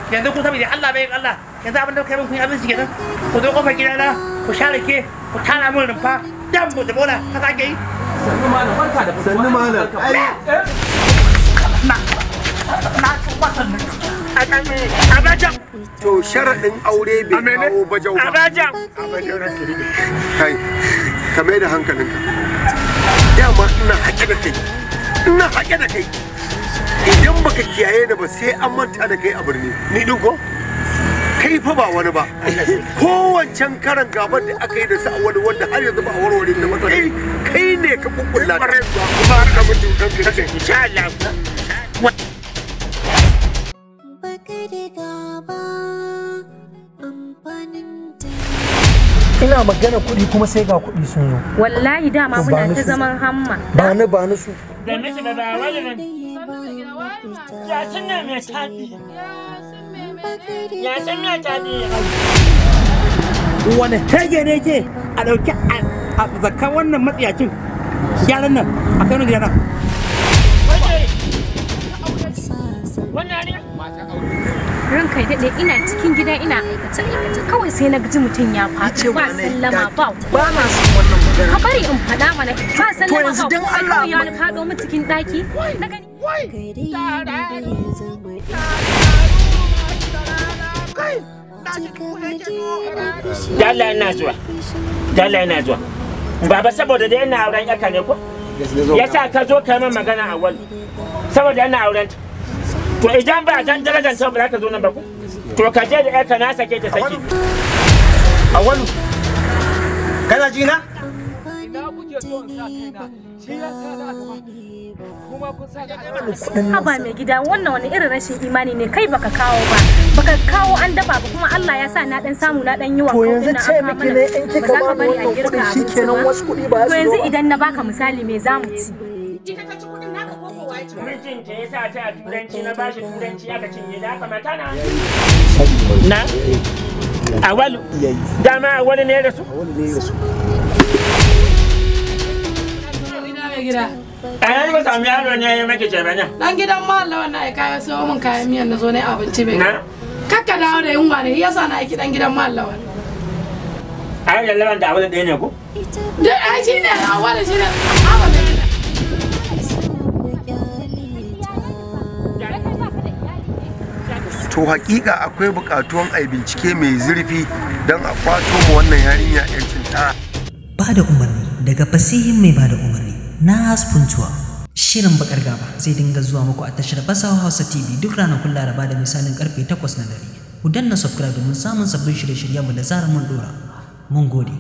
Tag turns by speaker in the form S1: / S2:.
S1: Yanzu ku saboda Allah bai Allah yanzu abin da kai mun kun yi abinci kenan. Ku zo kofar gidana ku share ke ku tara mun rumfa dan mu da bola haka ake yi.
S2: Sannu malam, barka da fitowa.
S3: Sannu malam. Ai
S1: Na na wasan Abajan.
S3: To sharaɗin aure bai kawo bajau ba.
S1: Abajan.
S3: Kai, ka mai da hankalinka. Dama ina haƙe da kai. Ina haƙe da kai. Idan baka kiyaye ni ba sai an manta da kai a birni. Ni din ko? Kai fa ba wani ba. Kowancan karan gaban da aka yi da su a wani wanda har yanzu ba a warware ta ba. Kai kai ne ka kukkulla ta.
S1: Kuma har ka mutu kanka. Insha Allah.
S4: Ina magana kuɗi kuma sai ga kuɗi sun zo.
S5: Wallahi dama muna ta zaman hamma.
S4: Ba ni ba ni su.
S1: Da miji ba wani ne. Ya san ne mai tafi. Ya san mai tafi. Wani hege ne ke a ɗauki a zakkan wannan matsiyacin gyaran nan a kai gidan nan. Wannan ne?
S5: Ranka daɗe ina cikin gida ina aikace aikace kawai sai na ji mutum ya faɗi ba sallama ba.
S4: Ba na son wannan magana.
S5: Ka bari in faɗa mana ba sallama
S4: To yanzu
S5: ba
S4: dan
S5: komai
S4: Allah
S5: kawai ya faɗo mu cikin ɗaki. Na gani.
S1: Dala ina zuwa. Dala ina zuwa. Baba saboda dai ina auren yaka ne ko? Yasa ka zo kai min magana a wani. Saboda ina auren ta. To idan ba dan darajar ta ba za ka zo nan ba ko? To ka je da yarka na sake ta saki.
S4: Awalu. Kana ji na?
S2: Ina kuke so in sa kaina? Shi ya sa na gaba. Kuma kun sa ni a gaba.
S5: Haba mai gida wannan wani irin rashin imani ne kai baka kawo ba. Baka kawo an dafa ba kuma Allah ya sa na dan samu na dan yi wa
S4: To yanzu ce miki ne in kika
S5: ba za ka
S4: bani
S5: bari a
S4: wannan
S5: girka
S4: kuɗin
S5: abinci
S4: shikenan
S5: ba.
S4: wasu kuɗi ba
S5: To
S4: su
S5: yanzu
S4: zo ba.
S5: idan na baka misali me za mu ci?
S1: Mijinta ya sa ta a turanci na bashi turanci aka cinye da haka mata na. Na? Awalu. Dama awalu ne da su?
S4: Awalu ne da su.
S6: Ina mai gida.
S1: A yanzu ba sami yaro ne ya maki ce bane.
S6: Dan gidan mallam na aika ya sayo min kayan miyan na zo na yi abinci mai.
S1: Na?
S6: Kakka dawo da yunwa ne yasa na aiki dan gidan mallam.
S1: Ai da lawan da awalu ɗaya ne ko?
S6: Duk ai shine awali shine haba mai gida.
S3: To hakika akwai bukatuwan ai bincike mai zurfi don a kwato mu wannan yarinya yancin ta.
S7: Ba da umarni daga fasihin mai ba da umarni Nas Funtuwa. Shirin Bakar Gaba zai dinga zuwa muku a tashar Fasaha Hausa TV duk ranakun Laraba da misalin karfe 8 na dare. Ku danna subscribe domin samun sabbin shirye-shiryenmu da zarar mun dora. Mun gode.